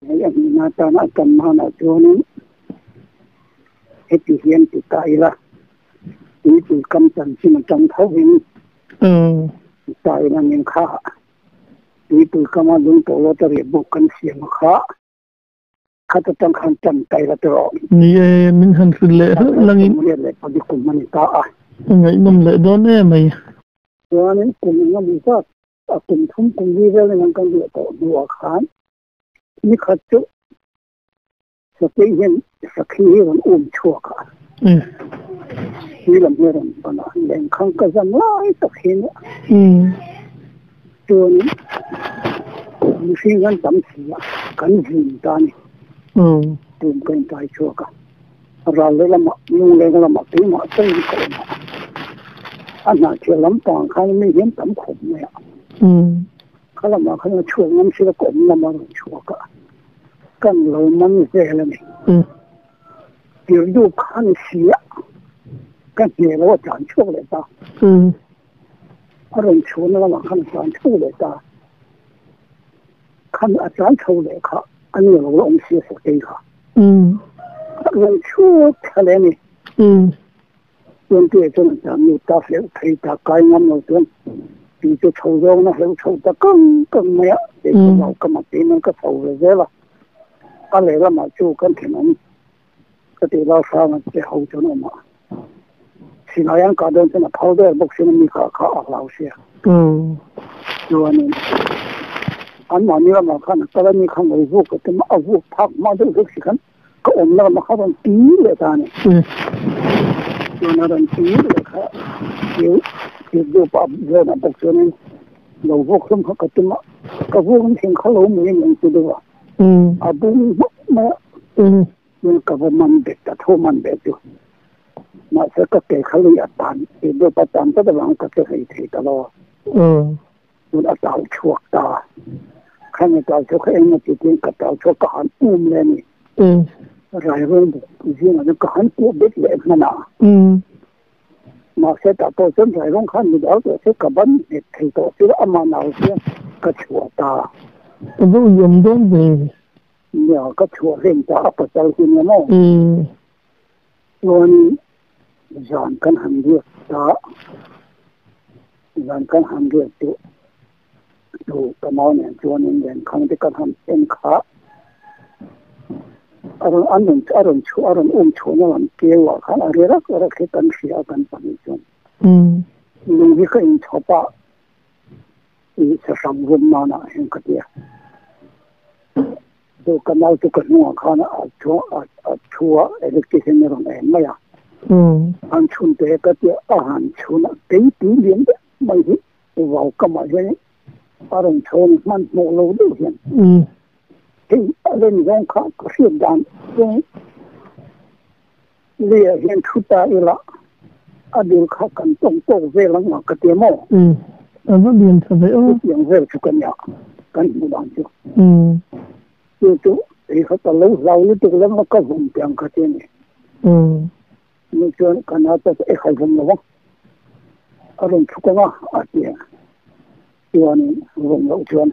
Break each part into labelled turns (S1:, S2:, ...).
S1: Hei a hnihna atana a tam hmanah chuanin heti hian ti ta ila, tuipui kam chanchin atang thovin ti ta ila nen kha tuipui kama lungtawlawt a riah buk kan siam a kha khat atang khan tan ta ila tawh.
S2: Ni e, min han hrilh leh hlauh langin.
S1: Riat leh pali kum a ni ta a.
S2: A ngaihnawm leh dawn em mai.
S1: Chuanin kum engemaw zat a kum thum kum li vel in an kan riah tawh hnuah khan Ni khat chu Sakei hian Sakhi hi rawn um chhuak a, tui lam hi a rawn pan a, lengkhang ka zam lai tak hi nia. Chuanin mihring hian tam si a, kan zin ta a ni. Tum ka intai chhuak a, ral leh lamah, lungleng lamah keimah chauhin ka awm a, a hnahthel lampang khan mi hian tam khawp mai a. Kha lamah khan a chhuak ngam sila ka awm lam a rawn chhuak a, kan lo man vel a ni. Tirdup kha ni si a, ka hne lo a tlan chhuak leh ta. A rawn chhuahna lamah khan a tlan chho leh ta. Khan a tlan chho leh kha a ni lo la awm si a sakei kha. A rawn chhuak thla leh a ni. Chuan chuan an tan nu ta hleuh thei ta kai ngam lo chuan tui chu chho zawng na hleuh chho ta kang kang mai a, kei ka zau ka mat in an ka chho ve zel a, a lehlamah chu kan thenawm ka tih lau hrang a che ho chuan awm a, silai an kah dawn chuan a phal der bawk sin a mi kah kha a hlau sia. Chuanin anmahni lamah khan a kal a ni kha ngawi vuk ka tum a, a vuk phak hma deuh hlek si khan Ka awm lamah kha rawn ti leh ta a ni. Chuan a rawn ti leh kha chu Tirdup a zawnah bawk chuanin lo vuak hlawm kha ka tum a, ka vuak in thing kha lo mai ang ti deuh a, a bung hmawk mai a, chuan ka va man bet ta tho man bet chu. Mahse ka ke kha lui a tan, Tirdup a tan tlat avang ka che hlei thei ta lo a. Chuan a tau chhuak ta. Khami tau chhuak kha engemaw ti tiin ka tau chhuak ka han um leh a ni. Rairawng buk zingah chuan ka han kuah bet leh hman a. Mahse tah pawh chuan Rairawng khan mi dal tawh se ka ban nghet thei tawh si lo, amah nau hian ka chhuah ta.
S2: Ka va uiawm dawn ve.
S1: Nia, ka chhuah reng ta a pasal hi nia maw? Chuanin zan kan han riak ta, zan kan han riak chu chu ka nau nen chuanin lenkhang te kan han en kha a rawn an rawn a rawn chhuah a rawn um chhuahna lam keu ah khan a ri rak rak hi kan hria a kan pahnih chuan lung hi ka inchhawp a. I sahrang rum nanah hian ka ti a. Chu ka nau chu ka hnungah khan a thu a thu a, electric hian a rawn en mai a. Han chhun teh ka ti a, a han chhun a, keipui lian deuh mai hi vau kamah hian a rawn chhawn hmanhmawh lo deuh hian. Hei a len zawng kha ka hriat dan chuan Leiah hian thu ta ila a dil kha kan tawng tawk vel ang a ka ti a maw?
S2: Umm a va lian tha ve aw.
S1: Chutiang vel chu ka nia kan hmuh dan chu. Chu chu hei kha ka lo hlau lutuk lem a ka vawm teh ang ka ti a ni. Ni chuan ka nau pawh chu e khai vawm lo ang a rawn chhuk ang a a ti a. Chuanin vawm loh chuan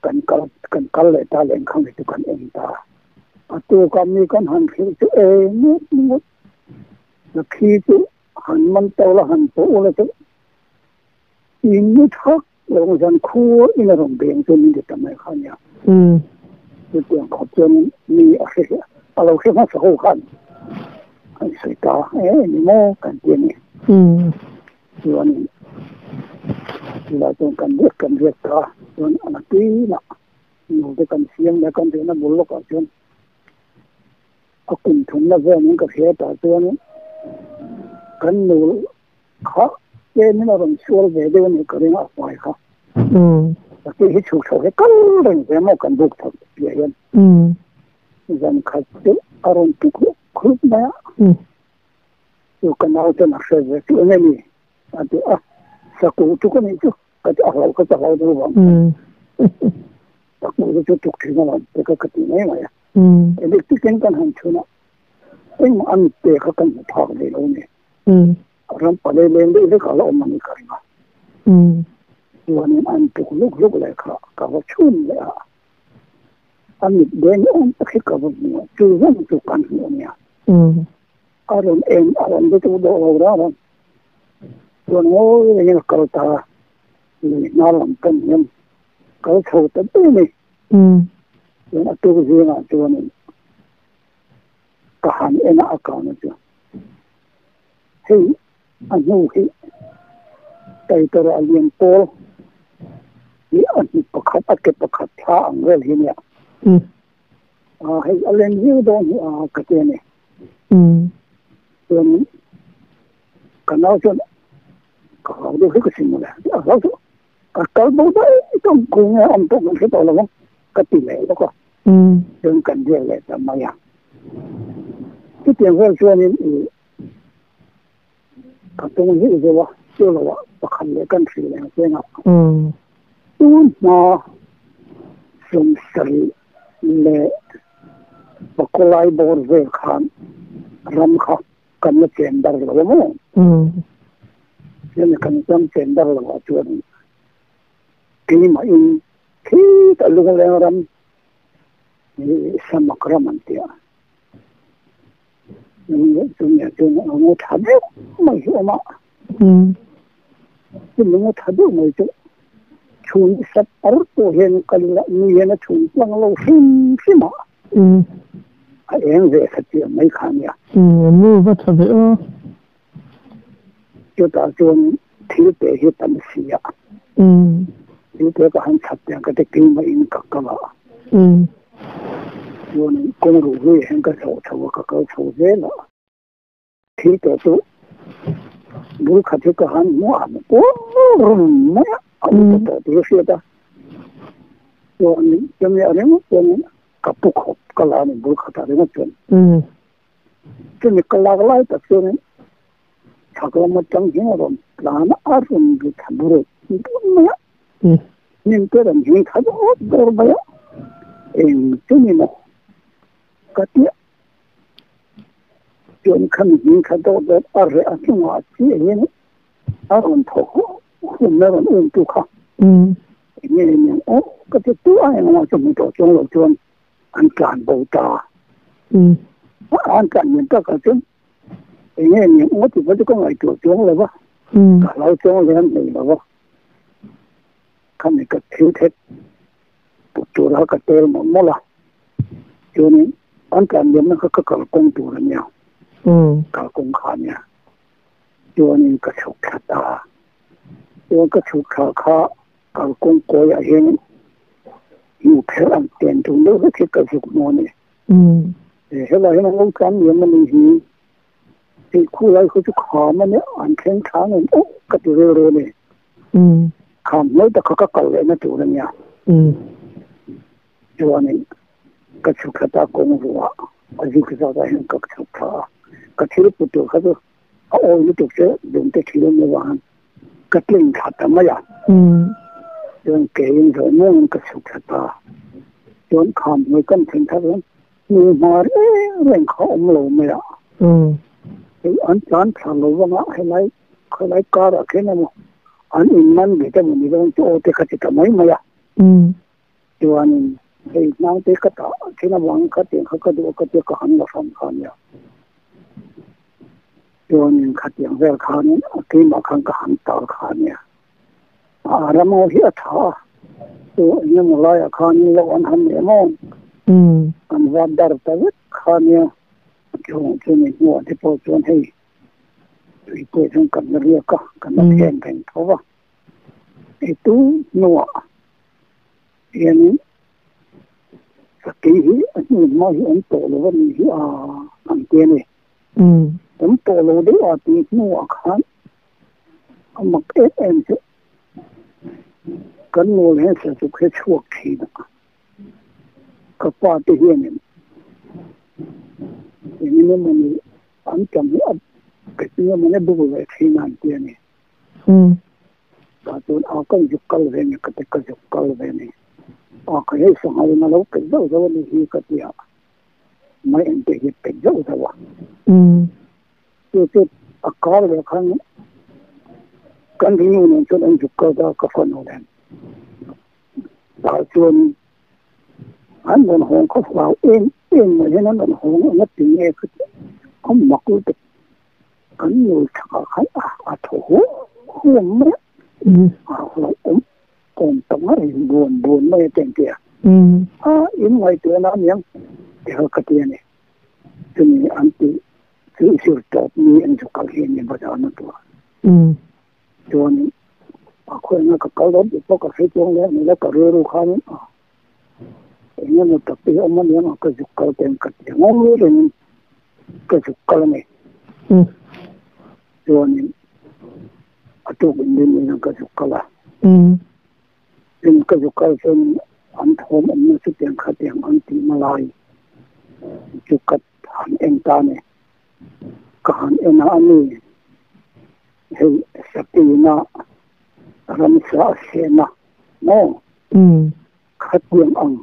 S1: Kan kal kan kal leh ta lengkhang hi chu kan en ta. A tuk a mi kan han hrilh chu e ngut ngut. Lakhi chu han man to la han pawh ula chu in ni thak lo zan khua in a rawn beng chu min ti ta mai kha nia. Chutiang khawp chuan mi a hre a lo hre hmasa ho khan an sawi ta e ni maw kan ti a ni. Chuanin chulai chuan kan riak kan riak ta a, chuan a nakinah nute kan siam leh kan riahna bul lawkah chuan a kum thumna velin ka hria tah chuanin kan nu kha tlemin a rawn sual ve deuh a nih ka ring a, a fai kha. Sakei hi chhuk chho hi kal reng ve maw kan buk chho piah hian zan khat chu a rawn tuk hluk hluk mai a. Chu ka nau chuan a hre ve chu eng nge ni a ti a, sakuh chu ka nih chu ka ti a hlau kha ka hlau deuh vang sakuh te chu tuk thin alawm te kha ka ti mai mai a. Electric in kan han chhun a, engmah a mit te kha kan hmu phak ve lo ni. Ram palei leng deuh hlek a la awm a ni ka ring a. Chuanin an tuk luk luk leh kha ka va chhun leh a. A mit den awm tak hi ka va hmu a, chu zawng chu kan hmu a nia. A rawn en, a rawn be duh dawh lo rang a, chuan ngawi rengin a kal ta a, lui hnar lam pan hian kal chho ta daih a ni. Chuan a tuk zingah chuanin ka han en a, a kauna chu hei a hnu hi Taitora lian pawl hi a hnu pakhat a ke pakhat thla ang vel hi nia. A hei a leng viau dawn hi a ka ti a ni. Chuan ka nau chuan ka hlau deuh hlek asin mawle. A hlau chu ka kal bo daih chuan khawi nge a awm pawh kan hre tawh lo ang ka ti leh lawk a. Chuan kan riak leh ta mai a. Chutiang vel chuanin i Ka tung zeuh zeuh a, chu loah pakhat leh kan hrilh leh ang cheng a. Tun hma 70 leh pakawlai bawr vel khan ram kha kan la chen dar lo a maw? Hemi kan ram chen dar loah chuan keimahin khitah lungleng ram hi samak ram an ti a. Chumi chuan a ngaw tha deuh mai hi a awm a. Chumi ngaw tha deuh mai chu chhun sat ar pawh hian kal ila mi hian a chhun tlang lo hrim hrim a. A eng ve kha chiah mai kha a nia.
S2: Nu va tha ve aw.
S1: Chutah chuan thil pe hi tam si a. Thil pe ka han chhat tiang ka ti keimah in ka kal a. Chuan kawng ruh hlui ah hian ka chhoh chho a, ka kal chho zel a. Thil te chu bul khat hi ka han hmu a, rum mai a, a upa tawh tih ka hriat a. Chuan chumi ah ringawt chuan ka pu khawp ka la a ni bul khatah ringawt chuan. Chumi ka lak lai tak chuan chhak lam atang hian a rawn tlan a, a rawn ri thla bur bur mai a. Hnim te rawn hing thla dawr dawr mai a, eng chu ni maw ka ti a. Chuan khami hing thla dawr dawr a reh a hnungah chiah hian a rawn thaw huah huah a rawn um tu kha. Eng nge ni ang aw ka ti tu a, engmah chu hmu tawh chuang lo chuan an tlan bo ta. An tlan lian takah chuan eng nge ni ang aw tih pawh chu ka ngaihtuah chuang lo va, ka hlau chuang lem hlei lo va. Khami ka thil thek put tura ka tel mawlh mawlh a, chuanin an tlan liamna kha ka kalkawng tur a nia, kalkawng kha a nia. Chuanin ka chhuk thla ta a, chuan ka chhuk thla kha kalkawng kawiah hian hnu pherh ang ten tum deuh vek hi ka zuk hmu a ni. Helai hian an lo tlan liam a nih hi, hei khulai khaw chu kham a nia, an thleng thla ngem aw ka ti rilru a ni. Kham hnuai tak kha ka kal lehna tur a nia. Chuanin ka chhuk thla ta kawng ruah a zik zat ah hian ka chhuk thla a, ka thil put tur kha chu a awi lutuk che zungte thil awm lo vang ka tleng thla ta mai a. Chuan keiin zawh muangin ka chhuk thla ta. Chuan kham hnuai kan thlen thla chuan hnu hma reng reng kha awm lo mai a. Hei an tlan thla lo vang a, helai khawilai karah khian emaw an inman ve te emaw ni dawn chu aw te kha ti ta mai mai a. Chuanin hei hnangte ka tah thin avangin khatiang kha ka duh a ka tia ka han la hram kha a nia. Chuanin khatiang vel khanin a keimah khan ka han tar kha a nia. A ram ho hi a tha a, chu eng emaw laiah khanin lo an han leh maw? An va dar ta vek kha a nia. Chung chumi hnuah te pawh chuan hei tui pawh chuan kan la riak a, kan la then reng tho va. Hei tu hnuah hianin sakei hi a hnu hma hi awm tawh lo a nih hi a an ti a ni. Awm tawh lo deuh a tih hnuah khan a mak em em chu kan nawl hian sazuk hi a chhuak thin a, ka pa te hianin eng emaw ni an tam hi a eng emaw ni a buk ve thin a an ti a ni. Tah chuan a ka zuk kal ve ni ka ti ka zuk kal ve ni. A ka hei sangha in a lo peih zauh zauh a ni hi ka ti a, mai en te hi a peih zauh zauh a. Chu chu a kar leh khan kan ringnu nen chuan an zuk kal ta a ka fanu nen. Tah chuan. An rawn hawng kha hlau em em mai hian an rawn hawng ang a ti nge ka ti a mak lutuk. Kan nu chhakah khan a a thaw huam huam mai a, a hlauhawm awm ta ngar in buan buan mai a ti ang tia. A in ngaihtuahna aniang ti kha ka ti a ni. Chumi an tih chu zir tawp ni an zu kal hi a ni bazar na tur. Chuanin a khawiah ka kal dawn tih pawh ka hre chuang leh ni lo ka rilru khanin a eng emaw tak te hi awm a niang a ka zuk kal te ka ti ngawi rengin ka zuk kal a ni. Chuanin a tuk in rin ka zuk kal a. Tin ka zuk kal chuan an thawm awmna chu tiang kha tiang an tih na lai chu ka han en ta a ni. Ka han en a a ni. Hei Sakina ramsa a sehna maw? Khatiang ang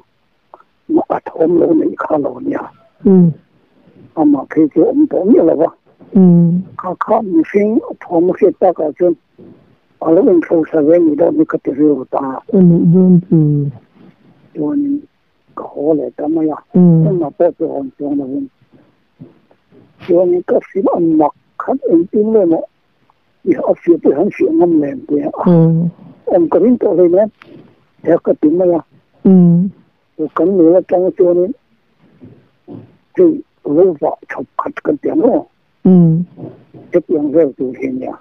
S1: a thawm lo neih kha lo nia. Amah phei chu a awm tawh miah lo va. Kha kha mihring a thawm a hriat takah chuan a lo inhrosa ve ni dawn hi ka ti rilru ta a.
S2: A nih dawn chu.
S1: Chuanin ka haw leh ta mai a, engmah pawh chu rawn chuang lovin. Chuanin ka hrim a mak khat engtin nge maw i a fiah pawh i han fiah ngam lem te a, awm ka ring tawh hlei nen he ka ti mai a. Kan nul atang chuanin hei lo vah chhawp khat kan ti ang aw, hetiang vel tur hi a nia.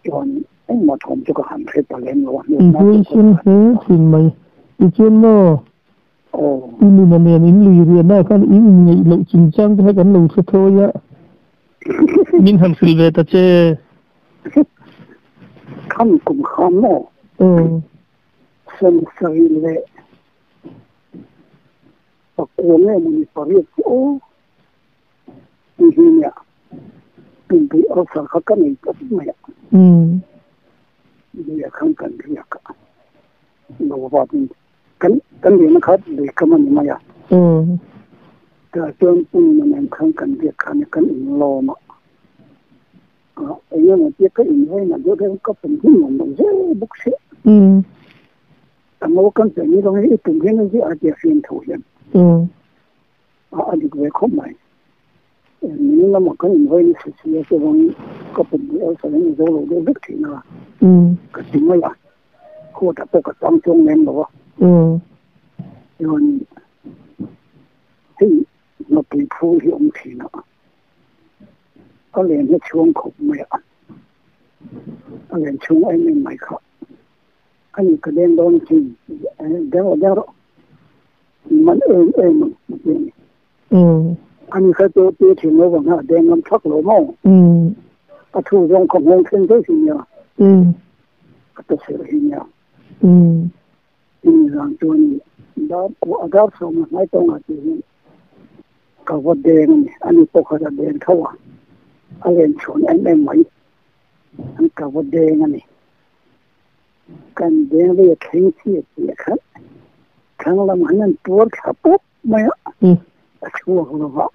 S1: Chuan engmah thawm chu ka han hre ta lem lo a hnu
S2: I huaisen hle thin mai. Tichuan maw i nuna nen in lui riahna khan i inngeih loh chungchang te kha kan lo hre thawi a, min han hrilh ve ta che.
S1: Kham kum kha maw sawmsarih leh pakua nge mawni pariat chu aw. Ni hi nia tumpui ulcer kha ka nei tawp mai a. Lui ah khan kan riak a, lo vatin kan kan riahna kha lui kam a ni mai a. Tah chuan pumna nen khan kan riak khan kan inlawm a, eng emaw tia ka invaina deuh deuh ka pum hi nuam lo zel bawk si. A ngo kan pe ni lo hi i pum hian a ziah a tia fiam tho hian. A dik ve khawp mai. Min lamah kan invawi nasa si a, chuvangin ka pum hi ulcer in a zo lo deuh vek thin a, ka ti mai a. Khuatah pawh ka tang chuang lem lo a. Chuan hei hnapui phul hi awm thin a, a len hi a chhuang khawp mai a, a len chhung em em mai kha. A ni ka deng dawn asin, deng rawh deng rawh. Man em em ang a ti a ni. Ani kha chu pi thin lo vang a deng ngam thak lo maw? A thu zawng kha nghawng thleng daih hi nia. A ta serh hi nia. Chumi zan chuan dar kua a dar sawm a hnai tawng ah tih hian ka va deng a ni. Ani pawh kha a deng tho a, a len chhuan em em mai. An ka va deng a ni. Kan deng lei a thleng chiah chiah kha thlang lam han an tuar thla pawp mai a, a chhuak lo va.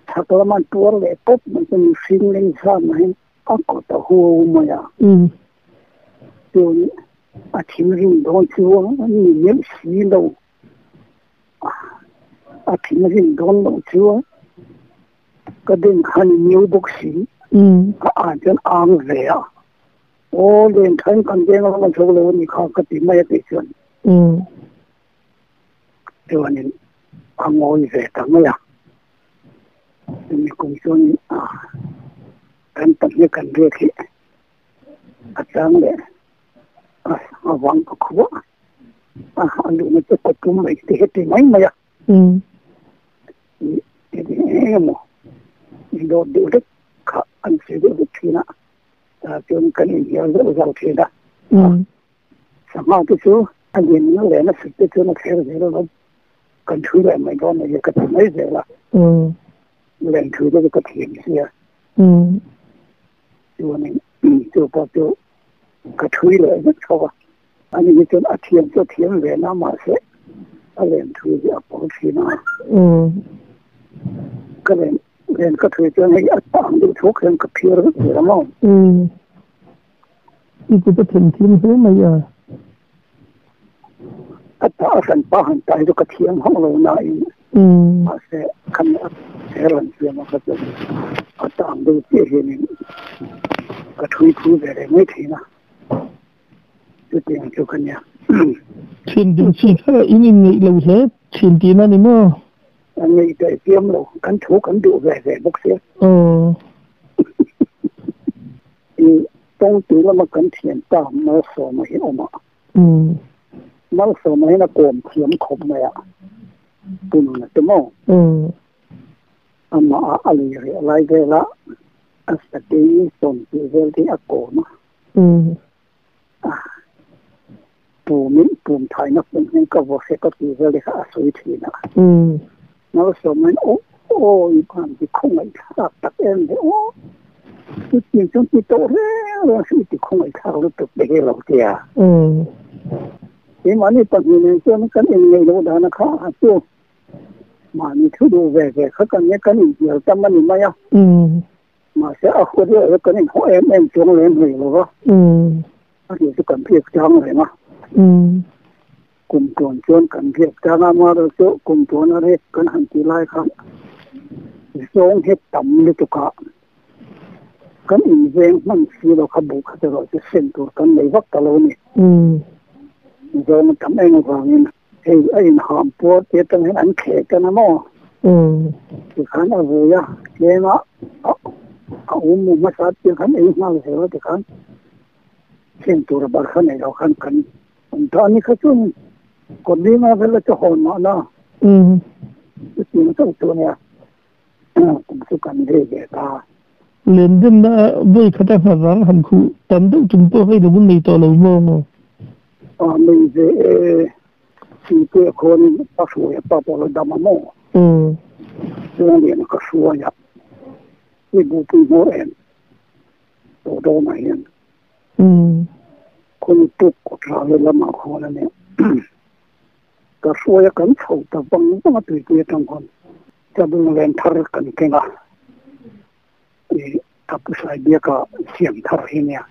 S1: Chhak lam an tuar leh pawp mai chu mihring lei zat mai a kawt a huau mai a. Chuan a thinrim dawn chu a ni meuh si lo. A thinrim dawn loh chu ka den khan i neu bawk si. A an chuan ang ve a. Aw len thain kan veng lam a zo lo a ni kha ka ti mai a tih chuan chuanin a ngawi ve ta mai a. Chumi kum chuanin a kan pahnih kan riak hi a chang leh a a vang ka khuh a, a luhna chu ka tum mai te hi ti mai mai a. Eng emaw dawt deuh hlek kha an sawi deuh hlek thin a. Tah chuan kan inhnial zauh zauh thin a. Sangha te chu a lian leh a sut te chuan a thler zel alawm. Kan thui leh mai dawn a ni ka ti mai zel a. Len thui te chu ka thiam sia. Chuanin chu pawh chu ka thui leh vek tho a. Ani hi chuan a thiam chu a thiam ve na mahse a len thui hi a pawl thin a. Ka len Len ka thui chuan hei a tang deuh thuk hian ka phiar vek zel a maw?
S2: Umm. I kut a then thim hle mai a.
S1: A ta a hran pa han ta hi chu ka thiam hauh lo nain mahse khami a her han siam a kha chuan a ta ang deuh chiah hianin ka thui phu ve reng mai thin a, chutiang chu ka nia.
S2: Thian ding chi kha in inngeih lo hle thin tihna a ni maw?
S1: A ngeih teh chiam lo, kan thu kan duh ve ve bawk sia.
S2: Aw.
S1: I tawngtui lama kan thianpa Malsawma hi awm a. Malsawma hian a kawm thiam khawp mai a, punna te maw? Amah a a lui reh lai vela a sakei tawn tih vel te hi a kawm a. Pumin pum thaina pum hian ka vaw hrek a tih vel te kha a sawi thin a. Malsawma hian aw aw i khan ti khawngaihthlak tak em ve aw. Chutiang chuan ti tawh reng reng a i ti khawngaihthlak lutuk te hi lo ti a. Keimahni pahnih nen chuan kan inngeih loh dana kha a chu mahni thu duh ve ve kha kan nia kan inhnial tam a ni mai a. Mahse a huat erawh chu kan inhaw em em chuang lem hlei lo va. A nih chu kan biak chang reng a. Kum tuan chuan kan biak chang a, amaherawh chu kum tuana rek kan han tih lai khan zawng hi tam lutuk a, kan inveng hman si lo kha buh khat erawh chu sen tur kan nei vak ta lo a ni. Zawng a tam eng avangin hei a inham puar te atang hian an kheh tan a maw? Tikhan a vui a, tlema a um mu hmasa tir khan ei nghal zel a tikhan sen tur a bar kha nei lo khan kan An ta ni kha chuan kawt zinga vel a chu hawn mahna chutiang chauh chu a nia, kum chu kan ve ve ta.
S2: Len denna vawi khata nghavang han khuh tam deuh tum pawh hei lo nei tawh lo maw maw?
S1: A nei ve e, Site khuanin a hruai a pa pawh lo dam a maw? Chuan lian ka hruai a, i bupui hmawr em tawh dawnah hian. Khawni puk kawtla ve lamah khawn a nia. Ka hruai a kan chho ta vang vang a tuipui atang khawn tlabung len thar kan keng a, i Tapusai biaka siam thar hi nia.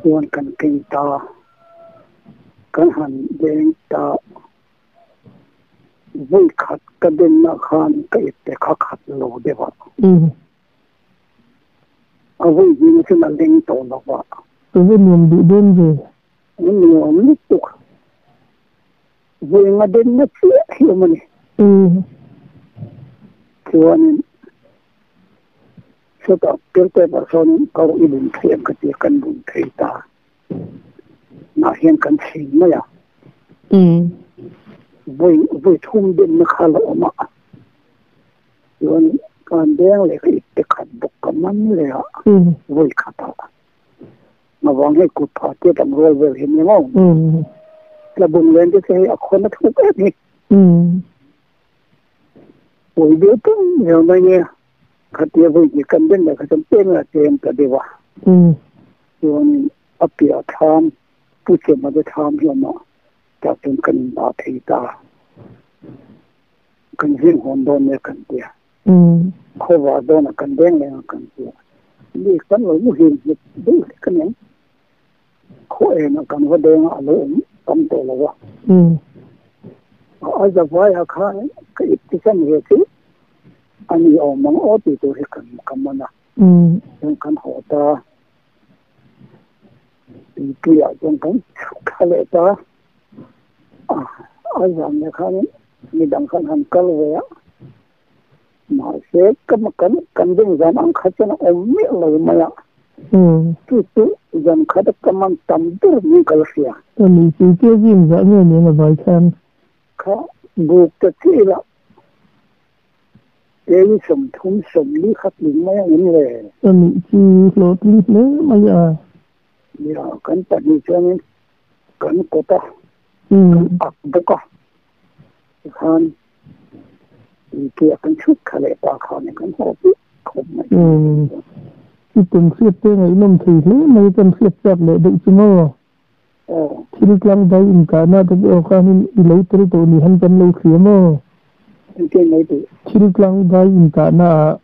S1: Chuan kan keng ta, kan han deng ta vawi khat ka denna khan ka ipte kha khat lo deuh a. A vawi hming chu na leng tawh lo va.
S2: Ka va nuam duh dawn ve.
S1: A nuam lutuk. Vawi nga denna chiah hi awm a ni. Chuanin chutah Pirtep-ah sawnin ka i bun thei ang ka ti a, kan bun thei ta. Nah hian kan chhin mai a. Vawi vawi thum denna kha la awm a. Chuan kan deng leh ka ipte khat bawk ka man leh a, vawi khatah ngavang hei kut phah te tam rual vel hi nia maw? Tlabung len te chu hei a khawn a thuk em hi. Vawi deuh tum zel mai nia, khatia vawi hnih kan den leh kha chuan tlem a tlem ta deuh a. Chuanin a piah thlam Pu Chema te thlam hlawm ah tah chuan kan indah thei ta. Kan zing hawn dawn nia kan tia. Khawvar dawnah kan deng leng a kan tia. Mi kan lo muhil nghet deuh hlek a niang. Khaw enah kan va deng a, a lo awm tam tawh lo a. A zavaiah khan ka ip ti chan ve chu a ni awm ang aw tih tur hi kan ka man a. Chuan kan haw ta. Tuipuiah chuan kan chhuk thla leh ta. A zan leh khan midang khan han kal ve a, mahse ka kan kan ding zan ang kha chuan a awm miah lo mai a, chu chu zan khat a ka man tam ber niin ka la hria.
S2: Ka ni chu te zing zah nge nen a vai khan.
S1: Kha buk ta chiah ila kei 30 40 kha tling mai ang em le?
S2: Ka ni chu hlawhtling hle mai a.
S1: Nia, kan pahnih chuanin kan kawt a, kan ak bawk a, tikhan tuipuiah kan chhut kha leh pa khan kan haw pui khawp mai.
S2: I tum hriat te ngaihnawm thei hle mai kan hriat chak leh deuh chu maw? Thil tlangdai inkahna te pawh khanin i lo tel tawh ni han kan lo hria maw? Thil tlangdai inkahna ah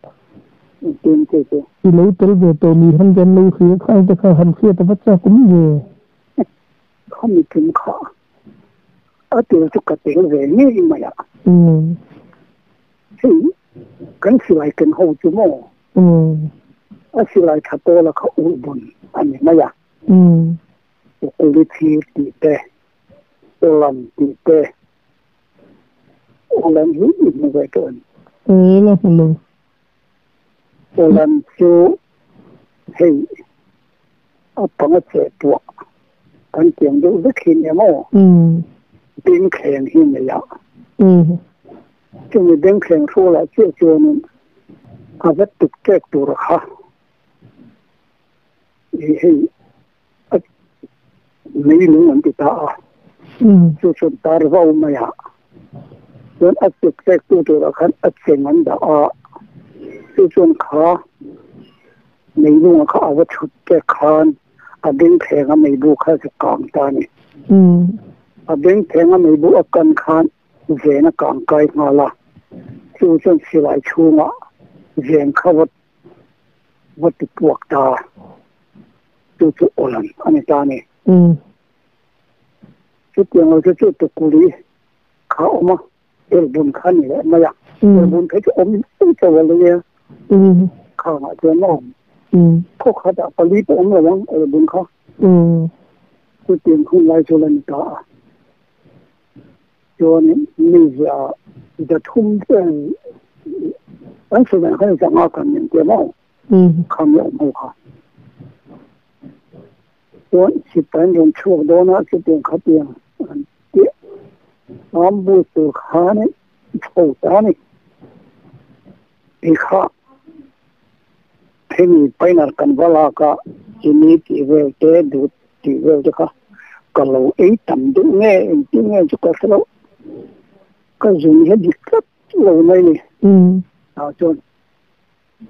S2: i lo tel ve tawh ni han kan lo hria khang te kha han hriat a va chak awm ve.
S1: Khami tum kha A tel chu ka tel ve ngei mai a. Hei kan silai ken ho chu maw? A silai tha pawla kha ulh bun a ni mai a. Ukuli thir tih te, Awlan tih te, Awlan hi i hmu ve tawh em?
S2: E la hmu lo.
S1: Awlan chu hei a panga cheh puah kan tiang deuh vek hi nia maw? Bengthleng hi nei a. Chumi bengthleng hrualah chiah chuanin a va tuk ṭek tur kha i hei a meilung an ti ta a. Chu chuan tar vau mai a. Chuan a tuk ṭek tu turah khan a cheng an dah a. Chu chuan kha meilunga kha a va chhut ṭek khan a bengthleng a meibu kha chu kang ta a ni. A bengthleng a meibu a kan khan ven a kang kai nghal a, chu chuan silai chhungah ven kha va va ti puak ta, chu chu awlan a ni ta a ni. Chutiang lo chu chu tukuli kha a awm a, elbun kha a ni leh mai a, elbun phei chu awm zeuh zeuh a lei a, khangah chuan a awm. Khaw khatah pali pawh awm lo ang elbun kha. Chutiang hun lai chu la ni ta a. Chuanin mizia za thum vel an sawi dan khan zanga kan nen te maw kha mi awm ho kha. Chuan sipai an rawn chhuak dawn a chutiang kha tiang an tih ambush tur khan chho ta a ni. Hei kha hemi painal kan va lak a chini tih vel te dut tih vel te kha ka lo ei tam deuh nge engtin nge chu ka hre lo ka zun hi a dik tlat lo mai ni ah chuan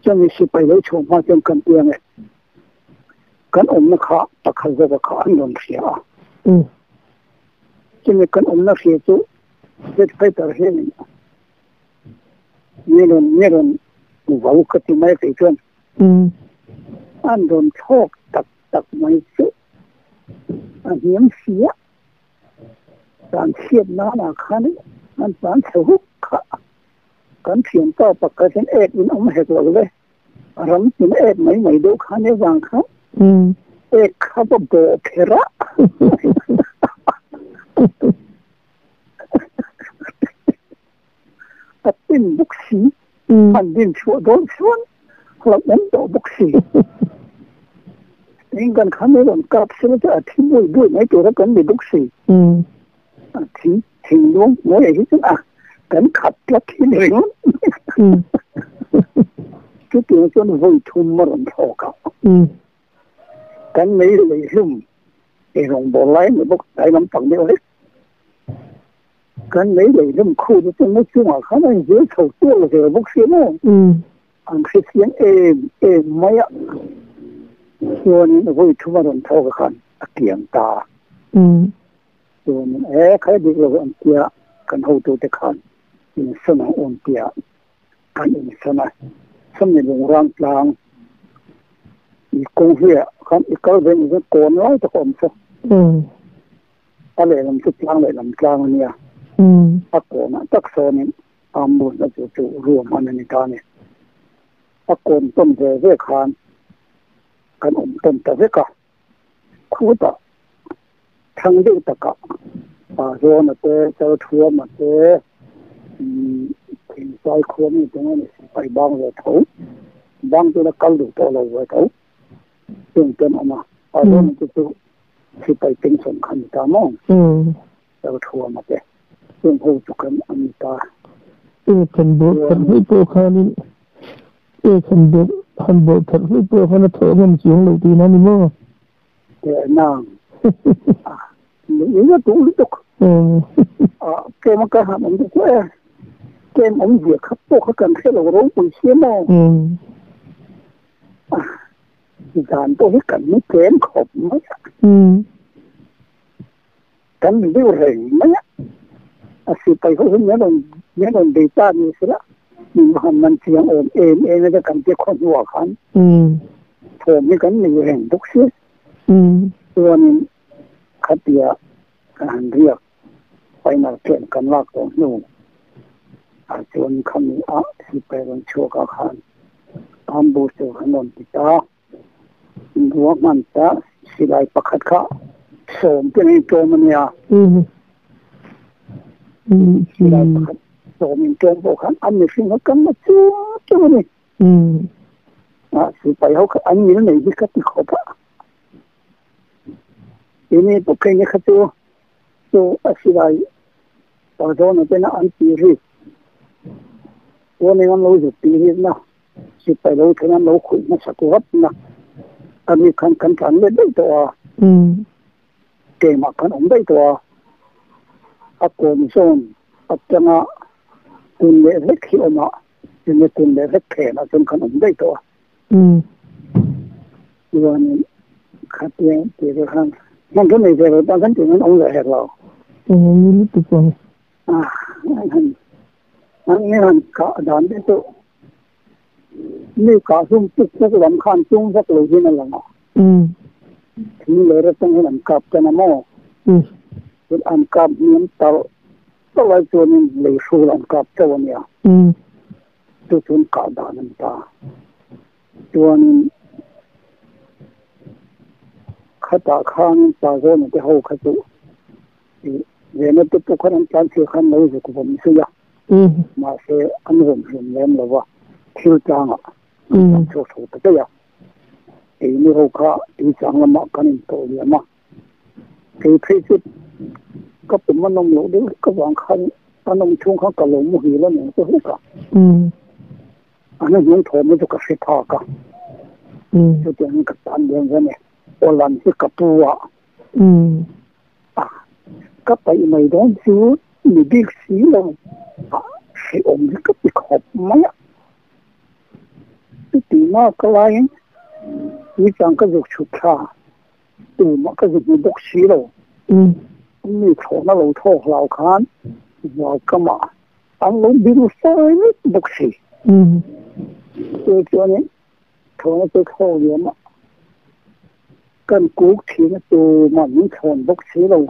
S1: chumi sipai lo chhuah hma chuan kan piang e kan awmna kha pakhat zawka kha an rawn hria a chumi kan awmna hria chu jet fighter hianin Mi rawn mi rawn vau ka ti mai kei chuan an rawn thlawk tak tak mai chu a hniam si a, tlan chhiat nanah khan an tlan chhe huk kha kan thianpa pakhat hian ek in awm hek lo le, ram tin ek mai mai deuh khan e vang khan ek kha va bawh pher a. A pin bawk si, an din chhuah dawn chuan hlauh awm tawh bawk si. Eng kan khan mai rawn kap sela chu a thi buai buai mai tura kan ni bawk si. A thi thinlung hnuaiah hi chuan a kan khat tlat hi ni ringawt. Chutiang chuan vawi thum a rawn thlawk a. Kan mei lei hlum ei rawngbâwl lai a ni bawk, tlai lampang deuh hlek. Kan mei lei hlum khu te chu ngaw chungah khan a inzir chho tual zel bawk si maw? An hre chiang em em mai a, chuanin vawi thum a rawn thawk a khan a kiang ta a. Chuanin e khai dik lo an tia kan hotute khan insawn ang awm tia kan insawn a, sawmni lungrang tlang i kawng hluiah khan i kal ve ni chuan kawn lai tak a awm chu. A lehlam chu tlang lehlam tlang a nia. A kawnah tak sawnin ambulance a chu chu ruam hman a ni ta a ni. A kawn tawn ve ve khan kan awm tawn ta vek a. Khutah thlang deuh takah Pa Zawna te, Chalthuama te, Thingchai khua mi te ngawin sipai bang ve tho, bang chu la kal duh tawh lo ve tho chung te an awm a. Pa Zawna te chu sipai pension kha ni ta maw? Chalthuama te chung ho chu kan an ni ta.
S2: Ek han bawrh khat hlui pawh khanin ek han bawrh han bawrh khat hlui pawh khan a thawh ngam chiang lo tihna a ni maw?
S1: Teh nang a nuih a duh lutuk a kem a ka han awm chu e kem awm zia khat pawh kha kan hre lo ropui sia maw a zan pawh hi kan ni tlem khawp mai a kan ni deuh reng mai a a sipai ho hi min rawn min rawn bei ta ni sela min va han man chiang awm em em a kan ti khaw hnuah khan thawm hi kan nei reng bawk si. Chuanin khatia ka han riak. Final ken kan lak tawh hnu ah chuan khami ah sipai rawn chhuak ah khan ambush tur khan rawn ti ta ruahman ta silai pakhat kha sawm te in tlawm a nia. Silai pakhat sawm in tlawm pawh khan an mihring kha kan la chuang chuang a ni. Sipai ho kha an ngil nei hi ka ti khawp a. Ini pawh keini kha chu chu a silai Pazawna tena an tih rik chuanin an lo zuk tih rikna sipai lo thlen an lo khuih hmasak vatna a mi khan kan tlan let daih tawh a, keimah kan awm daih tawh a, a kawn zawn atanga kun leh vek hi awm a, chumi kun leh vek phenah chuan kan awm daih tawh a. Chuanin khatia tih te khan hman thu nei ve lo tan khan tih an awm ve hek lo.
S2: Eng ni lutuk ang.
S1: Han an ni han kah dan te chu mi kah hlum puk puk lam khan tum vak lo hian a lang a. Thing leh atang hian an kap tan a maw? Chuan an kap hniam talh talh ai chuanin lei hrul an kap chauh a nia. Chu chuan kah dan a ni ta. Chuanin khatah khanin pa zawna te ho kha chu vena te pawh khan an tlan thil khan lo zuk vawm zui a, mahse an vawm hlum lem lo va, thil tlangah an tlan chhuak tho ta daih a. Keini ho kha tuichang lamah kan intawh liam a, kei phei chu ka pum a nawm loh deuh hlek avang khan a nawm chhung khan ka lo muhil a nen chu hlek a. A hnuhnung thawm hi chu ka hre phak a, chutiangin ka tan liam ve a ni. Aw lam hi ka pu a, a ka paih mai dawn chu ni bik si lo a hrehawm hi ka ti khawp mai a. Chuti mak laiin tuichang ka zuk chhuk thla, tumah ka zu hmu bawk si lo. Mi thlawhna lo thlawk hlau khan Vualkamah An lo biru sawi vek bawk si. Chu chuanin thlawhna chu thlawk liam a, kan kuk thin a tumah min thlawn bawk si lo.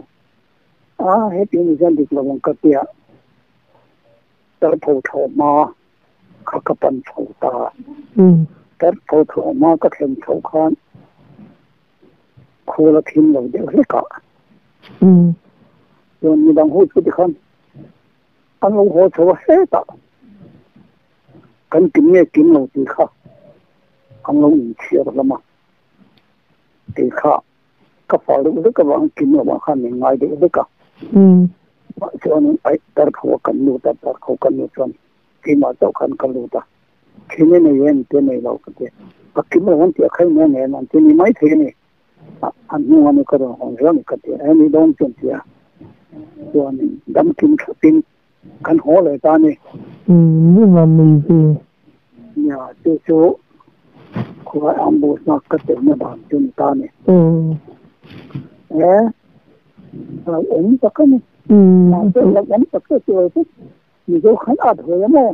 S1: A, heti ni hian dik lo ang ka tia, tarpho thlawh hma kha ka pan chho ta. Tarpho thlawh hma ka thlen chhoh khan khul a thim lo deuh hlek a. Chuan midang ho chu tikhan An lo haw chho a hetah kan kim nge kim lo tih kha an lo inchhiar hlawm a, kei kha ka fal deuh vek avang kim lovah khan min ngai deuh vek a. Mah chuanin aih tarkho a kan lut a, tarkho kan lut chuan keimah chauh khan ka lut a, thil i nei em te nei lo ka ti, a kim lo an tih a khai mai nen an ti ni maithei a ni. An hnung a ni ka rawn hawn zel a ni ka ti a, ni dawn chuan ti a, chuanin damkim thlapin kan haw leh ta a ni.
S2: Ni van nei ve.
S1: Nia, chu chu khuai ambush na ka telna dan chu ni ta a ni. E, hlauhawm tak a ni. Mahse hlauhawm tak chu ti lo chu Mizo khan at hawi a maw?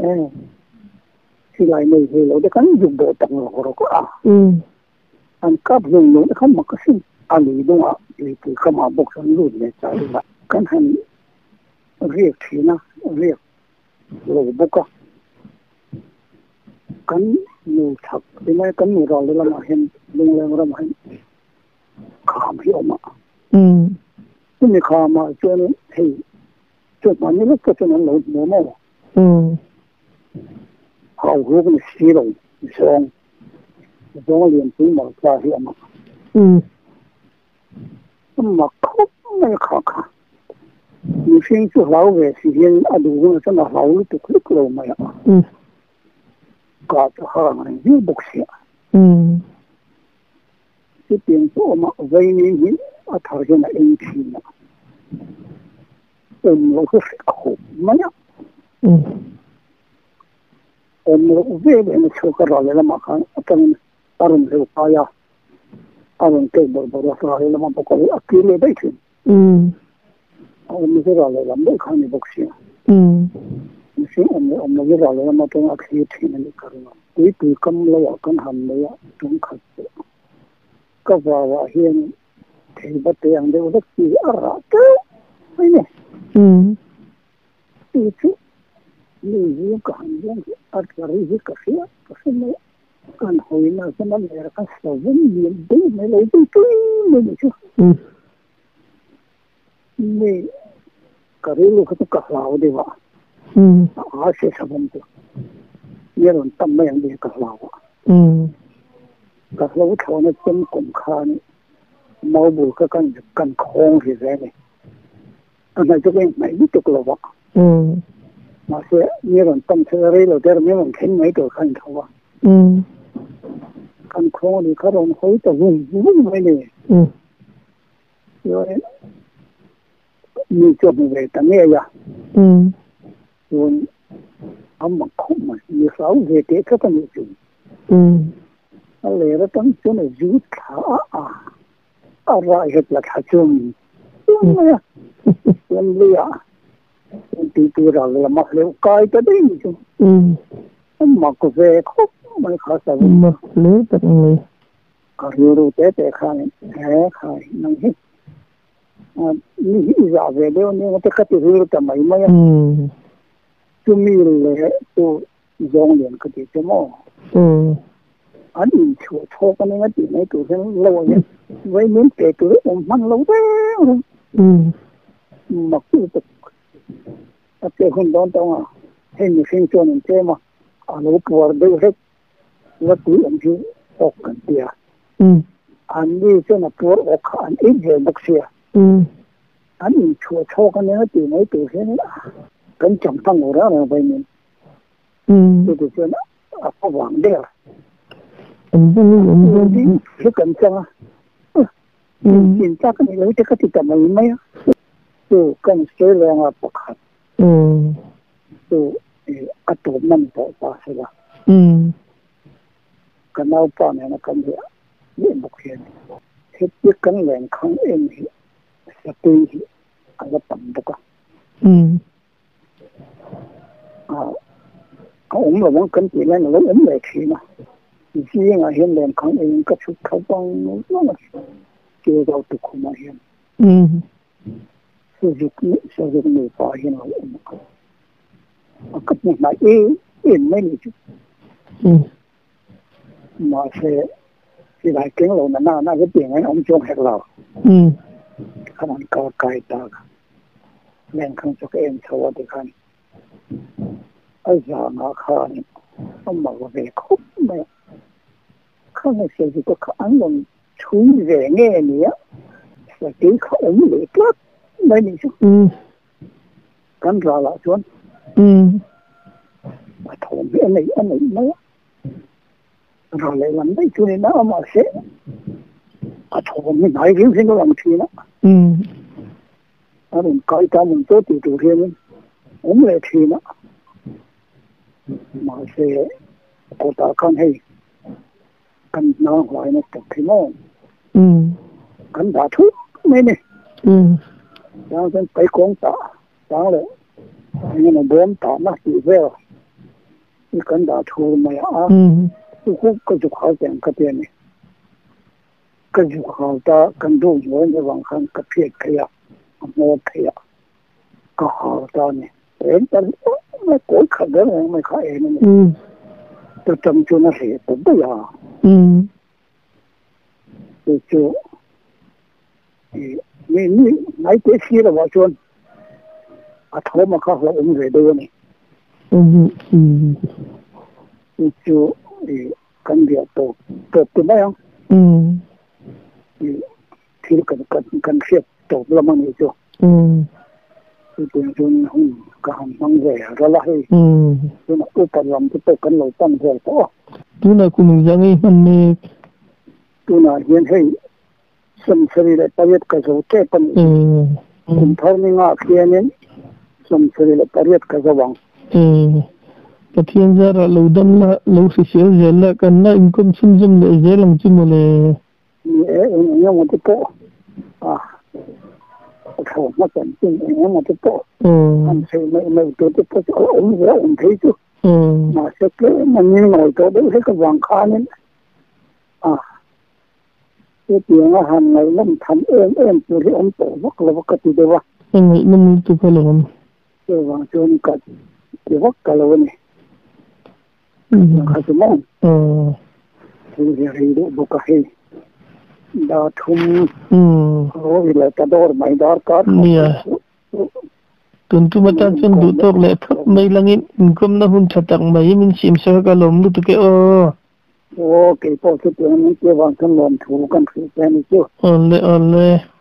S1: E. Silai nei ve lo te khan zuk dawh tak rawk rawk a, an kap hlum lo te khan mak a sin. A lui dungah tuipui kamah bawk chuan lut leh chai ila kan han riak thin a, riak lo bawk a. Kan nu chhak emaw kan nu ral lamah hian Lungleng ramah hian kham hi a awm a. Chumi khamah chuan hei chu hmanni lawk te chuan an lo hmu maw? Hau ruk ni si lo zawng zawng lianpui mar tla hi a mak. A mak khawp mai kha kha. Mihring chu hlau ve si hian a duh hunah chuan a hlau lutuk hlek lo mai a. Kah chu har ang reng viau bawk sia. Chutiang chu awm a, vaimim hi a thar hian a eng thin a. Awm loh hi hre khawp mai a. Awm loh vel hian a chhuak a, ral lehlamah khan atangin a rawn hleuh kai a, a rawn kek bawrh bawrh a, ral lehlamah bawk a kir leh daih thin. A awm hi ral lehlam daih kha a ni bawk sia. Mihring awm leh awm loh hi ral lehlam atangin a thlir thin a nih ka ring a. Tuipui kam loah kan han nei a, tum khat pawh ka vauah hian thei va te ang deuh vek chi hi a rah teuh. Mai ni. Chu chu mi zing ka han zawng hi a tla ri hi ka hria ka hre mai a. Kan hawina chuan a ler kha savawm lian deuh mai lo deuh tui mai ni chu. Mi ka rilru kha chu ka hlau deuh a. A se savawm chu mi rawn tam mai ang tih ka hlau a. Ka hlo thlawhna chem kum khan mau bul kha kan kan khawng ri ve a ni. A hnaih chu ka inhnaih lutuk lo va. Mahse, mi rawn tam chhela rei lo te mi rawn thleng mai tur kha a intho a. Kan khawng ri kha rawn hawi ta vung vung mai ni. Chuanin mi chu a hmu ve ta ngei a. Chuan a mak khawp mai, mi hlau ve teh tlat a nih chu. A ler atang chuan a zu thla a a. A rah hi tla thla chung chung mai a, chuan luiah chuan tui tur ral lam a hleuh kai ta daih ni chu. A mak ve khawp mai kha sa vun.
S2: Mak hle tak mai.
S1: Ka rilru te te khan he khai nang hi mi hi i zah ve deuh ania te ka ti rilru ta mai mai a. Chumi leh chu Zawng lian ka tih che maw? An inchhuah chhawk a nia tih mai tur hian lo a hian vaimim pe tur hi awm hman lo reng reng. Mak lutuk a che hun dawn tawng a, hei mihring chuan an tlem a, a lo puar deuh hlek la tui awm hi awk kan ti a. An ni chuan a puar awk kha an ei ve bawk sia. An inchhuah chhawk a nia tih mai tur hian kan cham hman lo reng reng vaimim. Chutih chuan a khaw vang der. Ding hi kan chang a, in tlak a nih lo te ka ti ta mai mai a. Chu kan sawi lenga pakhat chu a tawp man tawh ta se la. Ka naupa nena kan riah leh bawk hian heti kan lenkhang em hi satui hi a la tam bawk a. A awm lo ang kan tih laiin a lo awm leh thin a, zingah hian lenkhang eiin ka chhuk thla vang vang a, Kizau tukhumah hian sazuk sazuk nupa hian a lo awm a, a ka hmu hnai em em mai ni chu. Mahse silai keng lo na na na ka tih angin a awm chuang hek lo. Tikhan an kal kai tak a. Lenkhang chu ka en chho a tikhan a zangah khan a mak ve khawp mai a. Khang a sawi te kha an rawn chhui ve nge nia sakei kha awm leh tlat mai ni chu. Kan ralah chuan a thawm hi a nei a nei mai a. Ral leh lam daih chu niin a mahse a thawm hi hnai viau hian a lang thin a. A rawn kai ta mun chu tih tur hianin awm leh thin a. Mahse kawtah khan hei kan hnang hlaina tak hi maw kan dah thut mai ni. Chang chuan paikawng tah chang leh engemaw bawm tahna tih vel i kan dah thur mai a. Chu chu ka zuk hau teh ang ka ti a ni. Ka zuk hau ta kan duh hnuai mai vang khan ka phiat phei a, a hmawr phei a, ka hau ta a ni. Eng ta mai kawi khat reng reng mai kha en a ni. Ta tang chuan a hleh ta daih a. Chu chu mi mi ngai teh si lo ah chuan a thawm a kha hlauh awm ve deuh a ni. Chu chu kan biak tawp tawp ti mai ang. Thil kan kan hriat tawp lam a nih chu. Chutiang chuan hun ka han hmang ve ral a hei. Tunah upa lam te pawh kan lo pan vel tawh a.
S2: Tunah kum engzah nge i hman mek?
S1: Tunah hian hei 78 ka zo tep a nih chu. Kum thar ni ngah khianin 78 ka zo ang.
S2: Pathian zarah lo dam la, lo hrisel zel la, kan la inkawm chhunzawm leh zel ang chu mawle.
S1: Ni e, eng eng emaw te pawh a thlawh hma chanchin eng emaw te pawh han sawi mai mai tur te pawh chu a la awm ve a awm phei chu. Mahse tlem a ngilnawi tawh deuh hlek avang khanin a Hetianga han ngaihnawm tham em em tur hi awm tawh vak lo a ka ti deuh a.
S2: Ngaihnawm lutuk alawm.
S1: Chuvang chuan ka ti vak ka lo a ni. Kha chu maw? Thil hi a rei deuh bawk a hei. Dar thum rawi leh ta dawr mai dar kar khat.
S2: Nia. Tun tum atan chuan duh tawk leh phawt mai langin inkawmna hun tha tak mai min siam sak a ka lawm lutuk e aw.
S1: Aw, keipawh chutiang min tia vang chuan lawmthu kan hrilh che a ni chu.
S2: Awle awle.